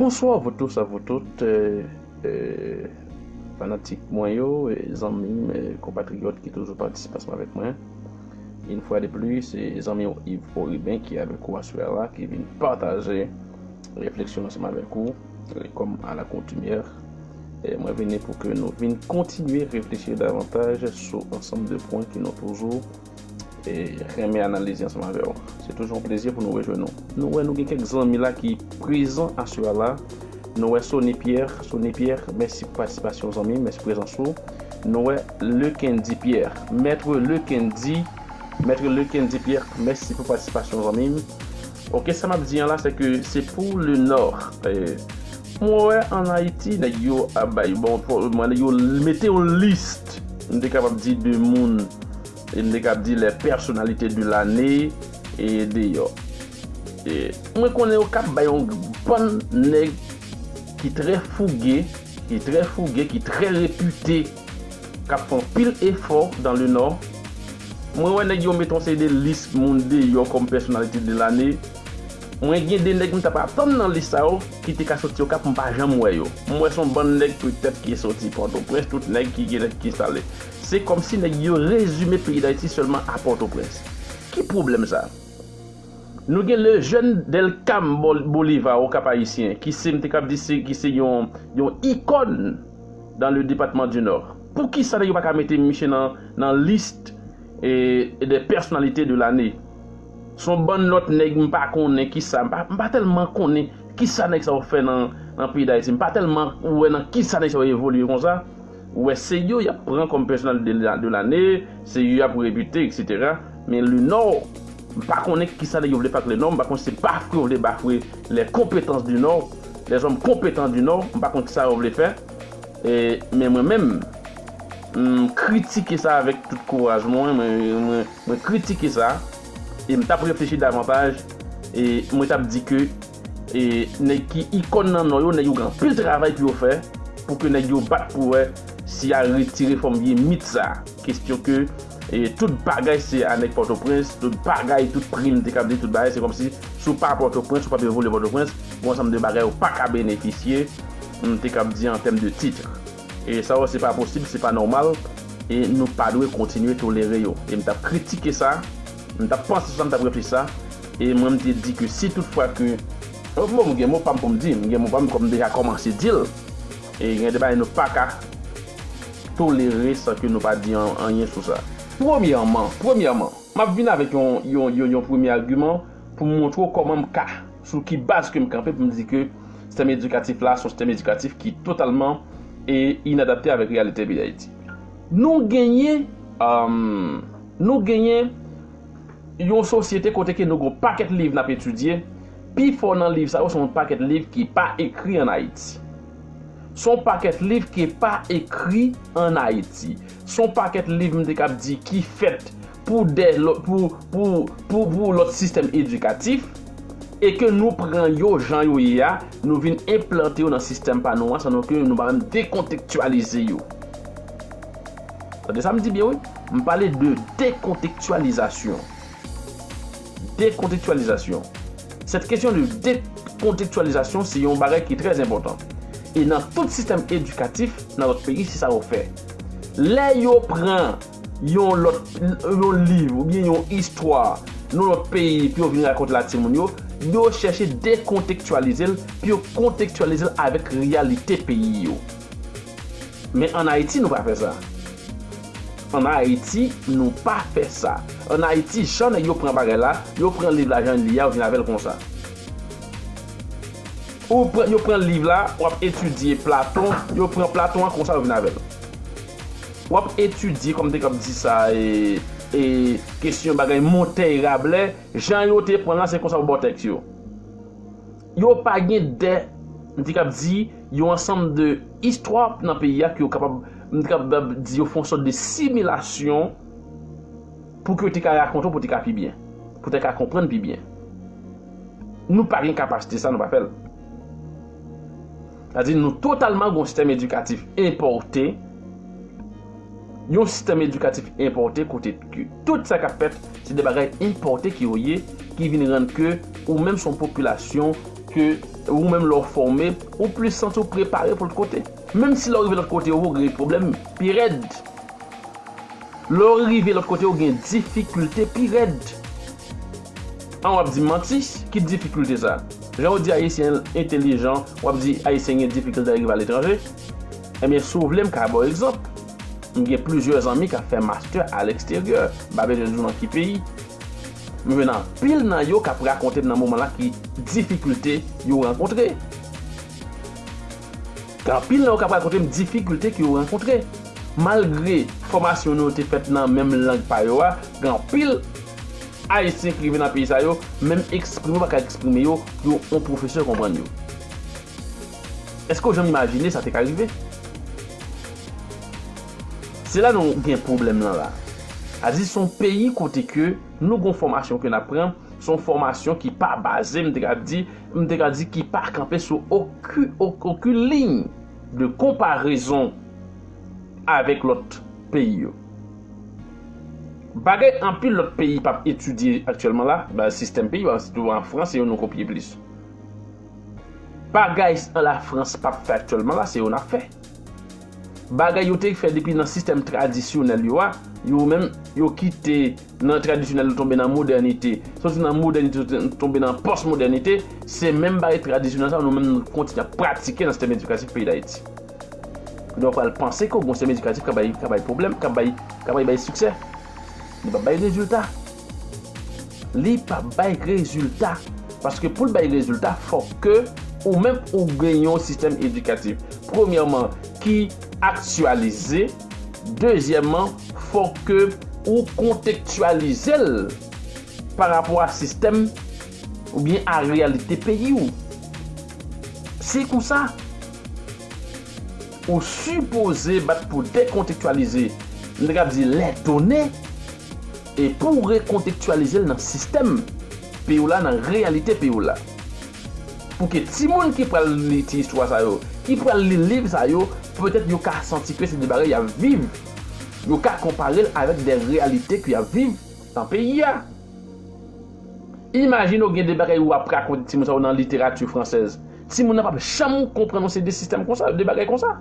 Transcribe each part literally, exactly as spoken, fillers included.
Bonsoir vous tous, à vous toutes, euh, euh, fanatik mwen yo, e zanmi m, e konpatriyòt ki toujou patisipe ansanm avèk mwen. Une fois de plus, se zanmi w Yves Oriben ki avèk ou aswè la, ki vin pataje refleksyon ansanm avèk ou, e kòm a la kontimyè. E mwen vini pou ke nou vin kontinye reflechi davantaj sou ansanm de pwen ke nou toujou e renmen analize ansanm avè w. Se toujou yon plezi pou nou rejwenn nou. Nou wè nou gen kèk zanmi la ki prezan aswè la. Nou wè Sony Pierre. Sony Pierre, mèsi pou patisipasyon zanmi, mèsi prezans ou. Nou wè Lekendy Pierre. Mèt Lekendy, Mèt Lekendy Pierre, mèsi pou patisipasyon zanmi m. Ok, sa m ap di an la, se ke se pou le Nord. E, mwen wè an Ayiti, nèg yo ap bay, bon, mwen, nèg yo mete yon lis, m te kapab di, de moun, e m te kapab di les personnalités de l'année, e deyò. E mwen konnen yo k ap bay yon bann nèg ki trè fouge, ki trè fouge, ki trè repite, k ap fè anpil efò dans le Nord. Mwen wè nèg yo mete yon seri de lis moun deyò kòm personnalité de l'année. Mwen gen de nèg m t ap atann nan lis sa yo ki te ka soti Okap, m pa janm wè yo. M wè se yon bann nèg petèt ki soti Pòtoprens, tout nèg ki gen nèg ki enstale. Se kòmsi nèg yo rezime peyi Dayiti sèlman a Pòtoprens. Ki pwoblèm sa? Nou gen le jeune Delcam Bol-, Bolivar, Okap Ayisyen, ki se, m te kab di se, ki se yon, yon ikòn dans le département du Nord. Poukisa nèg yo pa ka mete misye nan, nan lis, e, des personnalités de l'année? Se yon bann lòt nèg m pa konnen kisa, m pa, m pa tèlman konnen kisa nèg sa yo fè nan, nan peyi Dayiti. M pa tèlman wè nan kisa nèg sa yo evolye konsa. Ou wè, se yo y ap pran kòm personnalité de la, de l'année, se yo y ap repite, et cetera. Men le Nord, m pa konnen kisa nèg yo vle fè ak le Nord, m pa konnen si se bafwe yo vle bafwe les compétences du Nord, les hommes compétents du Nord, m pa konn kisa yo vle fè. E, men mwen menm, m kritike sa avèk tout kouraj mwen, mwen, mwen, mwen kritike sa, e m t ap reflechi davantaj, e mwen t ap di ke, e nèg ki ikòn nan Nò yo, nèg yo gen anpil travay pou yo fè, pou ke nèg yo bat pou wè si y a retire fòm vye mit sa. Kesyon ke, e, tout bagay se a nèg Pòtoprens, tout bagay, tout prim, te kab di, tout bagay, se kòmsi si w pa Pòtoprens, ou p ap evolye Pòtoprens, yon ansanm de bagay ou pa ka benefisye, m te kab di an tèm de tit. E sa yo, se pa posib, se pa nòmal, e nou pa dwe kontinye tolere yo. E m t ap kritike sa, m t ap panse sa, m t ap reflechi sa, e mwen m te di ke si tout fwa ke, bon, m gen mo pa m pou m di, m gen mo pa m kòm m deja kòmanse di l, e gen de bagay nou pa ka tolere san ke nou pa di an-, anyen sou sa. Premyèman, premyèman, m ap vin avèk yon, yon, yon, yon premye agiman pou m montre w kòman m ka, sou ki baz ke m kanpe pou m di ke sistèm edikatif la se yon sistèm edikatif ki totalman e inadapte avèk reyalite peyi Dayiti. Nou genyen, um, nou genyen yon sosyete kote ke nou gen yon pakèt liv n ap etidye, pifò nan liv sa yo se yon pakèt liv ki pa ekri ann Ayiti. Se yon pakèt liv ki pa ekri ann Ayiti. Se yon pakèt liv, m te kab di, ki fèt pou de lò-, pou, pou, pou, pou lòt sistèm edikatif, e ke nou pran yo jan yo ye a, nou vin enplante yo nan sistèm pa nou an, san nou ke nou pa menm dekontektyalize yo. Tande sa m di byen, wi. M pale de dekontektyalizasyon. Dekontektyalizasyon. Cette question de décontextualisation, se yon bagay ki trè enpòtan. E nan tout sistèm edikatif, nan lòt peyi, se sa yo fè. Lè yo pran yon lòt, yon liv oubyen yon istwa nan lòt peyi pou yo vin rakonte l a timoun yo, yo chèche dekontektyalize l pou yo kontektyalize l avèk reyalite peyi yo. Men ann Ayiti, nou pa fè sa. Ann Ayiti, nou pa fè sa. Ann Ayiti, jan nèg yo pran bagay la, yo pran liv la jan li ye a, yo vin avè l konsa. Ou pran, yo pran liv la, w ap etidye Platon, yo pran Platon an konsa, yo vin avè l. W ap etidye, kòm te kab di sa, e, e, kesyon bagay Montaigne, Rabelais, jan yo te pran l la, se konsa yo ba w tèks yo. Yo pa gen de, m te kab di, yon ansanm de istwa nan peyi a ke yo kapab, m te kab di yo fè yon sòt de similasyon pou ke yo te ka rakonte w, pou te ka pi byen, pou te ka konprann pi byen. Nou pa gen kapasite sa, nou pa fè l. Sa di nou totalman gen yon sistèm edikatif enpòte, yon sistèm edikatif enpòte kote ke tout sa k ap fèt, se de bagay enpòte ke yo ye, ki vin rann ke ou menm se yon popilasyon ke Ou menm lè w fòme, ou plis santi w prepare pou lòt kote. Menm si lè w rive lòt kote, ou gen pwoblèm pi rèd. Lè w rive lòt kote, ou gen difikilte pi rèd. An w ap di m manti, ki difikilte sa? Jan w di Ayisyen entelijan, w ap di Ayisyen gen difikilte al rive aletranje. Ebyen, si w vle, m ka ba w egzanp. M gen plizyè zanmi k ap fè mastè aleksteryè, m pa bezwen di w nan ki peyi. M jwenn anpil nan yo k ap rakonte m nan moman la ki difikilte yo rankontre. Gen anpil nan yo k ap rakonte m difikilte ke yo rankontre. Malgre fòmasyon nou yo te fèt nan menm lang pa yo a, gen anpil Ayisyen ki rive nan peyi sa yo, menm eksprime yo pa ka eksprime yo pou yon pwofesè konprann yo. Èske w janm imajine sa te ka rive? Se la nou gen pwoblèm lan la. Sa di se yon peyi kote ke nou gon fòmasyon ke n ap pran, se yon fòmasyon ki pa baze, m te ka di, m te ka di ki pa kanpe sou oki, ok, okenn liy de konparezon avèk lòt peyi yo. Bagay anpil lòt peyi p ap etidye aktyèlman la, ba, sistèm peyi yo, sitou an Frans, se yo nou kopye plis. Bagay an Lafrans p ap fè aktyèlman la, se yo n ap fè. Bagay yo te fè depi nan sistèm tradisyonèl yo a, yo menm, yo kite nan tradisyonèl, yo tonbe nan modènite. Soti nan modènite, yo tonbe nan pòsmodènite, se menm bagay tradisyonèl sa yo nou menm nou kontinye ap pratike nan sistèm edikatif peyi Dayiti. Kounye a w pral panse ke yon sistèm edikatif ka bay, ka bay pwoblèm, ka bay, ka bay, bay siksè. Li p ap bay rezilta. Li p ap bay rezilta. Paske pou l bay rezilta, fòk ke ou menm ou gen yon sistèm edikatif, premyèman, ki aktyalize, dezyèmman, fòk ke ou kontektyalize l pa rapò a sistèm oubyen a reyalite peyi w. Se konsa. Ou sipoze bat pou dekontektyalize, m te kab di lèdone, e pou w rekontektyalize l nan sistèm peyi w la, nan reyalite peyi w la. Pou ke timoun ki pral li ti istwa sa yo, ki pral li liv sa yo, petèt yo ka santi ke se de bagay y ap viv. Yo ka konpare l avèk de reyalite ke y ap viv nan peyi a. Imajine w gen de bagay ou ap rakonte timoun sa yo nan literati fransèz. Timoun nan p ap janm konprann yon seri de sistèm konsa, de bagay konsa.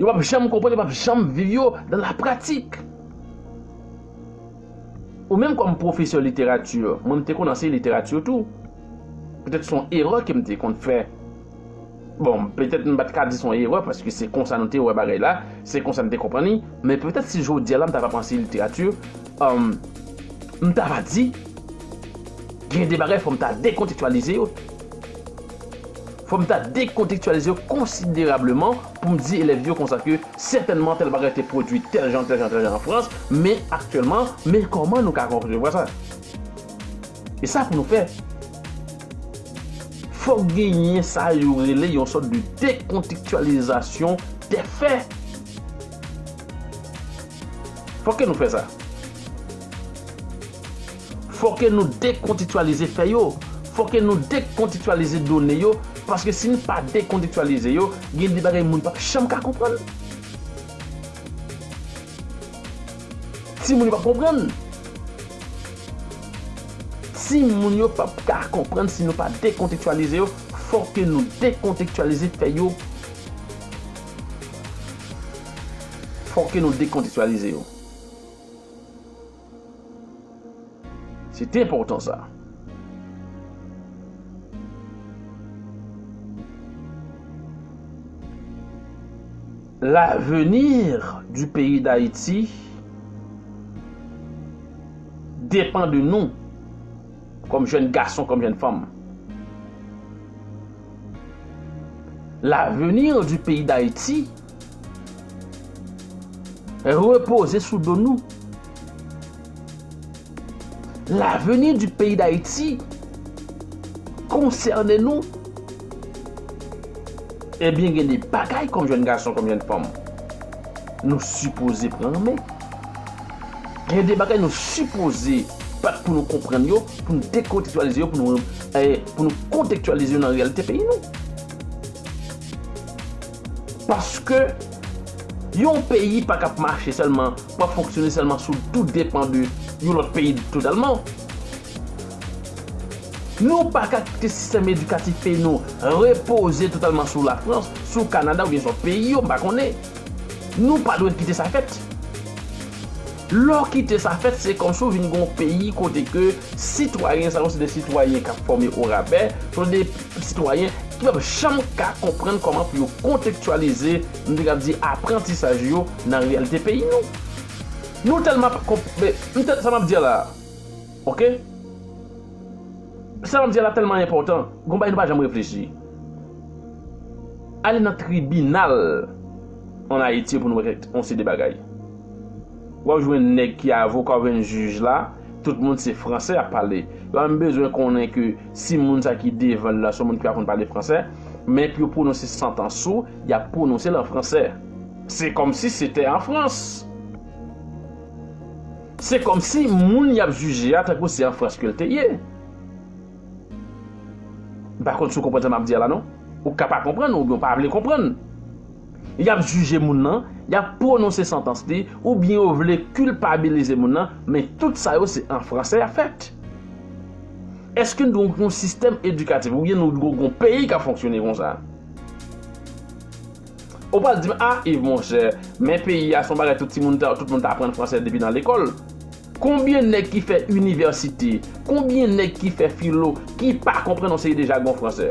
Yo p ap janm konprann, yo p ap janm viv yo dans la pratique. Ou menm kòm pwofesè literati, mwen m te konn anseye literati tou. Petèt se yon erè ke m te konn fè. Bon, petèt m pa t ka di se yon erè, paske se konsa nou te wè bagay la, se konsa n te konprann li, men petèt si jodi a la m ta va panse literati, um, m ta va di, gen de bagay fò m ta dekontektyalize yo. Fò m ta dekontektyalize yo konsiderableman pou m di elèv yo konsa ke sètènman tèl bagay te pwodui tèl jan, tèl jan, tèl jan an Frans, men aktyèlman, men kòman nou ka konsevwa sa. E sa pou nou fè. Fòk genyen sa yo rele yon sòt de dekontektyalizasyon dè fè. Fòk ke nou fè sa. Fòk ke nou dekontektyalize fè yo. Fòk ke nou dekontektyalize done yo. Paske si n pa dekontektyalize yo, gen de bagay moun p ap janm ka konprann. Timoun yo p ap konprann. Timoun yo p ap ka konprann si nou pa dekontektyalize yo. Fòk ke nou dekontektyalize fè yo. Fòk ke nou dekontektyalize yo. Se te enpòtan sa. L'avenir du pays d'Haïti dépend de nous, comme jeunes garçons, comme jeunes femmes. L'avenir du pays d'Haïti repoze sou do nou. L'avenir du pays d'Haïti konsène nou. Ebyen, gen de bagay kòm jèn gason, kòm jèn fanm, nou sipoze pran an men. Gen de bagay nou sipoze bat pou nou konprann yo, pou nou dekontektyalize yo, pou nou, eh, pou nou kontektyalize yo nan reyalite peyi nou. Paske yon peyi pa ka ap mache sèlman, pa fonksyone sèlman sou tout depan de yon lòt peyi totalman. Nou pa ka kite sistèm edikatif peyi nou repoze totalman sou Lafrans, sou Kanada oubyen sou lòt peyi yo, m pa konnen. Nou pa dwe kite sa fèt. Lè w kite sa fèt, se kòmsi w vin gen yon peyi kote ke sitwayen sa yo se de sitwayen k ap fòme orabè, se de sitwayen ki p ap janm ka konprann kòman pou yo kontekstyalize, m te ka di, aprantisaj yo nan reyalite peyi nou. Nou tèlman pa konp-, men, m tèl-, sa m ap di a la, oke? Sa m ap di a la tèlman enpòtan, gon bagay nou pa janm reflechi. Ale nan tribinal ann Ayiti pou nou wè yon seri de bagay. W ap jwenn nèg ki avoka, w ap jwenn jij la, tout moun se fransè y ap pale. Yo pa menm bezwen konnen ke si moun sa ki devan l la se yon moun ki pa konn pale fransè, men pou yo pwononse santans ou, y ap pwononse l an fransè. Se kòmsi se te an Frans. Se kòmsi moun y ap jije a tankou se an Frans ke l te ye. M pa konn si w konprann sa m ap di a la non. Ou ka pa konprann oubyen w pa vle konprann. Y ap jije moun nan, y ap pwononse santans li, oubyen yo vle kilpabilize moun nan, men tout sa yo se an fransè y ap fèt. Èske nou gen yon sistèm edikatif oubyen nou gen yon peyi k ap fonksyone konsa? Ou pral di m, "Ah, Yves, monchè, men peyi a se yon bagay tout timoun ta, tout moun ta aprann fransè depi nan lekòl." Konbyen nèg ki fè inivèsite? Konbyen nèg ki fè filo ki pa konprann yon seri de jagon fransè?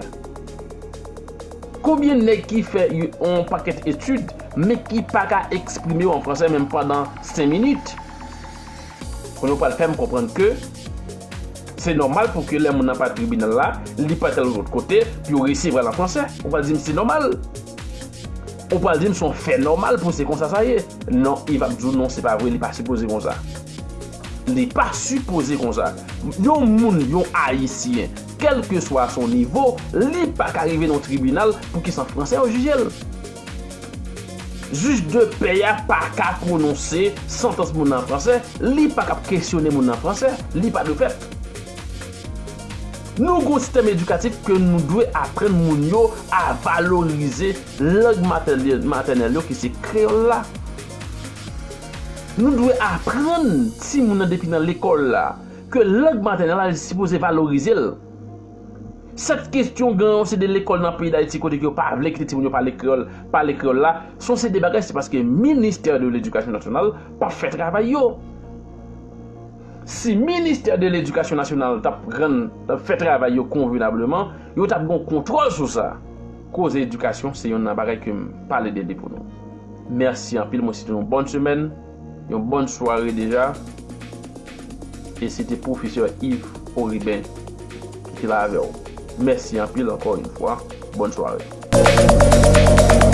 Konbyen nèg ki fè y-, yon pakèt etid, men ki pa ka eksprime yo an fransè menm pandan senk minit? Kounye a w pral fè m konprann ke se nòmal pou ke lè moun nan pral tribinal la, li pa t al lòt kote pou yo resevwa l an fransè. Ou pral di m se nòmal. Ou pral di m se yon fè nòmal pou se konsa sa ye. Non, Yves ap di w non, se pa vre, li pa sipoze konsa. Li pa sipoze konsa. Yon moun, yon Ayisyen, kèlkeswa son nivo, li pa ka rive nan yon tribinal pou ki se an fransè yo jije l. Jij de pè a pa ka pwononse santans moun nan an fransè, li pa ka ap kesyone moun nan an fransè, li pa dwe fèt. Nou gen yon sistèm edikatif ke nou dwe aprann moun yo a valorize lang matèl-, matènèl yo ki se kreyòl la. Nou dwe aprann timoun nan depi nan lekòl la ke lang matènèl la li sipoze valorize l. Sèt kesyon gen yon seri de lekòl nan peyi Dayiti kote ke yo pa vle kite timoun yo pale kreyòl, pale kreyòl la, se yon seri de bagay, se paske ministè de ledikasyon nasyonal pa fè travay yo. Si ministè de ledikasyon nasyonal t ap rann, t ap fè travay yo konvenableman, yo t ap gen yon kontwòl sou sa. Koze edikasyon se youn nan bagay ke m pale de li pou nou. Mèsi anpil, mwen swete nou yon bòn semèn, yon bòn sware deja. E se te pwofesè Yves Oriben ki te la avè w. Mèsi anpil ankò yon fwa. Bòn sware.